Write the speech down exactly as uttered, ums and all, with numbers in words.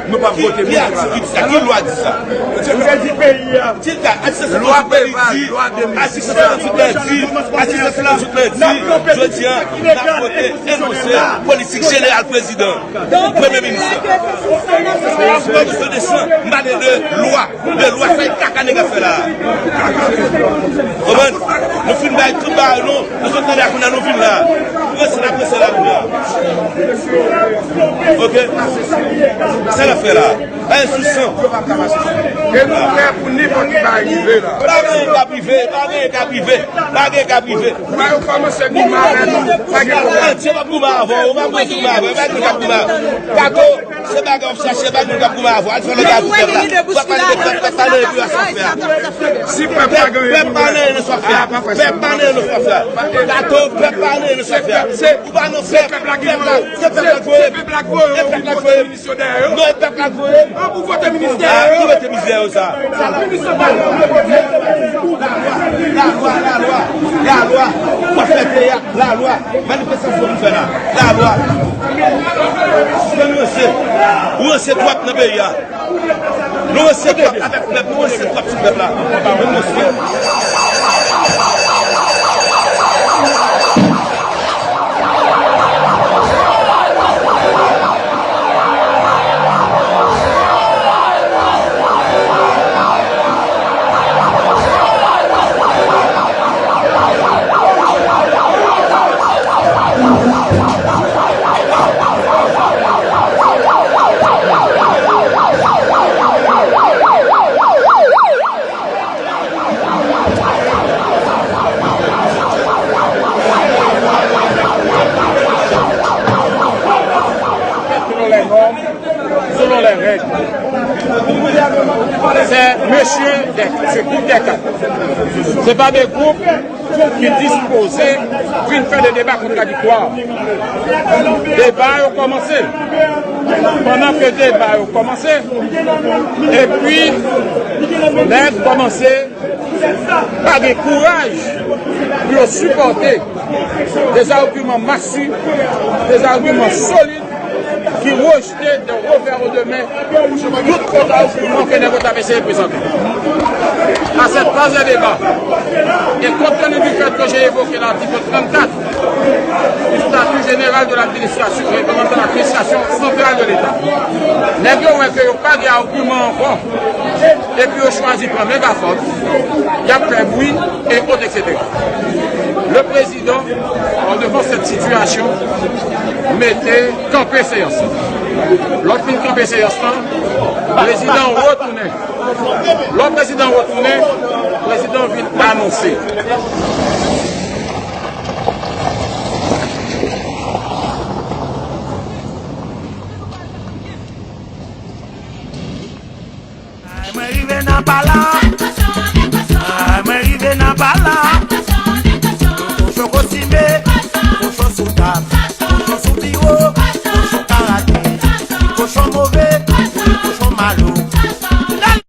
Nou p ap vote moun ki di sa. Ki lwa di sa? Lwa peyi a, lwa de mil sis san. Atis Flanzit la di, jodi a, n ap vote enonse politik jeneral prezidan, premye minis la. Pwopozisyon de san, m pale de lwa, de lwa, sa e kaka nèg ap fè la a. Konprann? Nou fin bay tout bagay nou, nou sot tande a kounye a nou vin la. Prese n ap prese la kounye a. Ok? Sa n ap fè la a. Bay sou san. E nou prè pou nenpòt ki bagay rive la. Pa gen ka prive, pa gen ka prive, pa gen ka prive. Ba yo kòmanse goumen avè nou. Pa gen pwoblèm. Antye p ap goumen avè w, ou pa goumen avè w, pa gen k ap goumen avè w. Kato, se bagay w ap chache, pa gen k ap goumen avè w. Al fè lòt bagay pou pèp la. Pèp pa nan, pèp, pèp pa nan epi a sa w fè a. Si pèp la gen pèp pa nan nan sa w fè a. Pèp pa nan nan sa w fè a. Kato, pèp pa nan nan sa w fè a. Ou pa nan pèp, pèp la ki voye w. Se pèp la ki voye w. Se pèp la ki voye w. E pèp la ki voye w. Non, e pèp la k voye m. An pou vote minis dèyè yo. Ki vote minis dèyè yo sa? Sa pou minis yo ba yo. Lalwa, lalwa, lalwa. W ap fè peyi a, lalwa. Manifestasyon pou fè la. Lalwa. Sispann ranse. Ou ranse twòp nan peyi a. Nou ranse twòp avèk pèp, nou ranse twòp sou pèp la. Nou ranse. Selon les normes, selon les règles. C'est monsieur des, c'est groupe des quatre. C'est pas des groupes ki dispoze vin fè de deba kontradiktwa. Deba yo kòmanse. Pandan ke deba yo kòmanse, epi nèg kòmanse pa gen kouraj pou yo sipòte des arguments massifs, des arguments solides ki rejte de revers de main tout kont-argument ke nèg yo t ap eseye prezante. À cette phase de débat, et compte tenu du fait que j'ai évoqué l'article trente-quatre du statut général de l'administration, réglementant l'administration centrale de l'État, nèg yo wè ke yo pa gen agiman ankò, epi yo chwazi pran megafòn, y ap fè bri, et autres, et cetera. Le président, en devant cette situation, mete kanpe seyans lan. Lè l fin kanpe seyans lan, prezidan an retounen. Lè prezidan an retounen, prezidan an vin anonse. Ay, mwen rive nan pala. Ay, mwen rive nan pala.